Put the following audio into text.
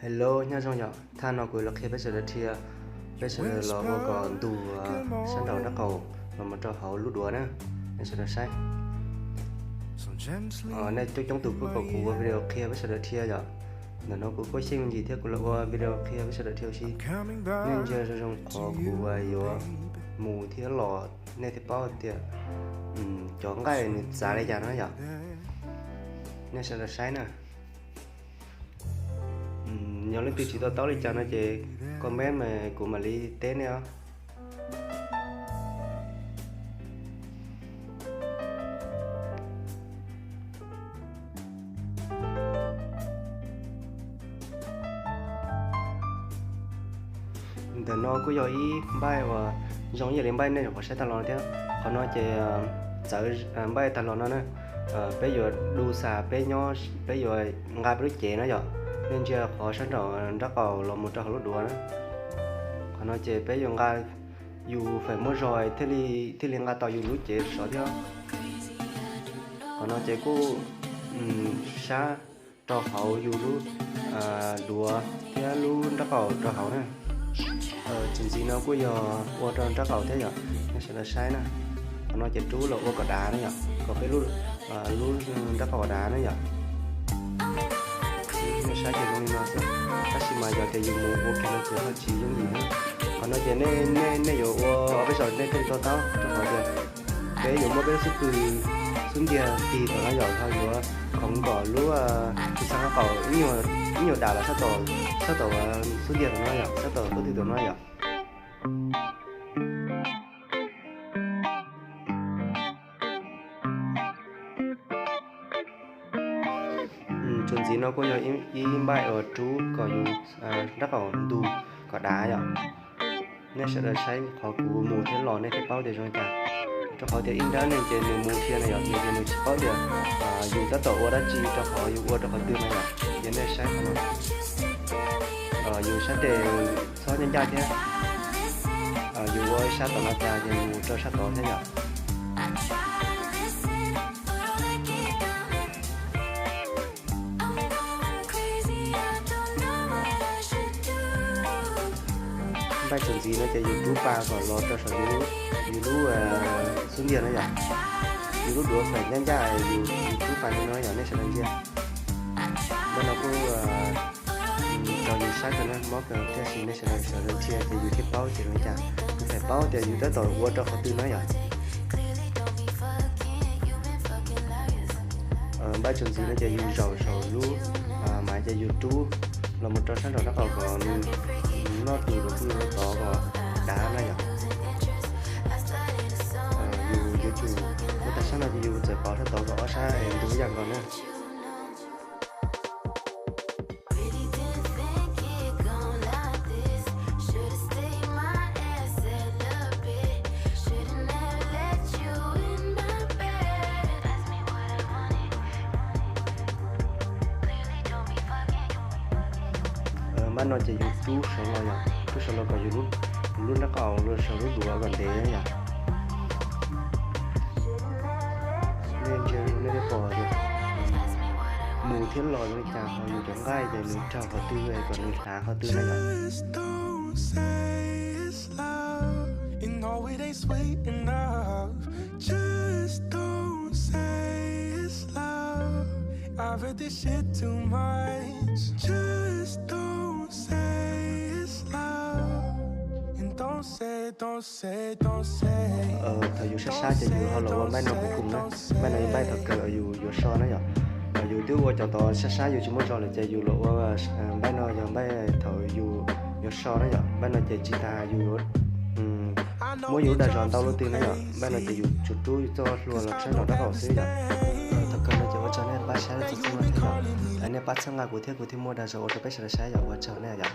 Hello, nyob zoo yom, thaj no kuv los qhia peb sawv daws dhia, peb sawv daws los ua kom ntug sab nraum nraub qaum los mus rau hauv lub duav na, nej sawv daws saib. Nej coob coob tus kuj kom kuv ua video qhia peb sawv daws dhia yom. Ntawm no kuv kuj xyeej me ntsis thiab kuv los ua video qhia peb sawv daws dhia ua si. Nej ntsia zoo zoo qhov kuv yuav mus thiab los nej thiaj paub tias cov nqaij nws txav li cas no yom. Nej sawv daws saib na. Yog leej twg tsis to taub li cas no ces comment mas kuv mam li teb nej os. Ntawm no kuj yog ib npaij uas zoo ib yam li npaij nej nyuam qhuav saib tag los no thiab. Qhov no ces txawv npaij tag los no na, peb yuav du xa peb nyob, peb yuav nqa peb lub cev no yom. Nej ntsia qhov sab nraum nraub qaum los mus rau hauv lub duav na. Qhov no ces peb yuav nqa, yus feem muaj zog thiaj li, thiaj li nqa tau yus lub cev sov thiab. Qhov no ces kuj sab rau hauv yus lub duav thiab lub nraub qaum rau hauv na. Txuas ntxiv no kuj yog ua rau nraub qaum thiab yom, nej sawv daws saib na. Qhov no ces rub los ua kom dav na yom, kom peb lub nraub qaum dav na yom. Nej saib ces zoo li no xwb, tab sis mas yog tias yus mus ua kiag no ces ho tsis yooj yim na. Qhov no ces nej, nej yuav ua ob peb zaug nej thiaj li to taub, rau qhov tias peb yuav muab peb lub xub pwg, xub ntiag tig tom no yom, ho yuav khoov kom lub txhab nraub qaum ib nyuag dam los sab tom, sab tom xub ntiag tom no yom, sab tom xub ntiag tom no yom. Txuas ntxiv no kuj yog ib npaij uas rub kom yus nraub qaum ntug kom dav yom. Nej sawv daws saib qhov kuv mus thiab los nej thiaj paub tias zoo li cas. Rau qhov tias ib nrab neeg ces nws mus dhia na yom, nws ces nws tsis paub tias yus tab tom ua dab tsi rau qhov yus ua rau qhov twg na yom. Ces nej saib qhov no, yus sab tes txhob ncaj ncaj thiab, yus ua sab tom no cas ces yus mus rau sab tod thiab yom. Npaij txuas ntxiv no ces yus rub pa kom los rau saum yus lub xub ntiag no yom. Yus lub duav feem ncaj ncaj, yus rub pa li no yom, nej sawv daws ntsia. Npaij no kuj rau yus saib kawg na, mob kawg, tiam sis nej sawv daws sawv daws ntsia ces yus thiaj paub tias zoo li cas. Yus thiaj paub tias yus tab tom ua rau qhov twg na yom. Npaij txuas ntxiv no ces yus zaum saum lub, mas ces yus rub los mus rau sab nraum nraub qaum kom nws noj tus los pw rau tod kom dav na yom. Yus yuav tsum ua tag sab no ces yus txawm pauv sab tod kom ob sab es ntug ib yam nkaus na. Npaij no ces yus rub saud los yom, rub saud los kom yus lub nraub qaum los saum lub duav kom ntev yom. Nej ntsia nej thiaj pom tias mus thiab los zoo li cas, ho yus cov nqaij ces nws raug qhov twg kom nws hlav qhov twg na yom. Thaum yus sab sab ces yus ho los ua npaij no kuj kub na. Npaij no yog npaij thaum kawg yus yuav so na yom. Yus twb ua cov tod sab sab yus tsis muaj zog lawm ces yus los ua npaij no yog npaij thaum yus yuav so na yom. Npaij no ces tsis tas yus muab yus lub dag zog ntau lub twg na yom. Npaij no ces yus tsuas rub yus txoj hlua los sab nraum nraub qaum xwb yom. Thaum kawg no ces ua tsaug nej pab saib txog txog no thiab yom. Nej pab txhawb nqa kuv thiab kuv thiaj muaj dag zog ua rau peb sawv daws saib yom. Ua tsaug nej yom.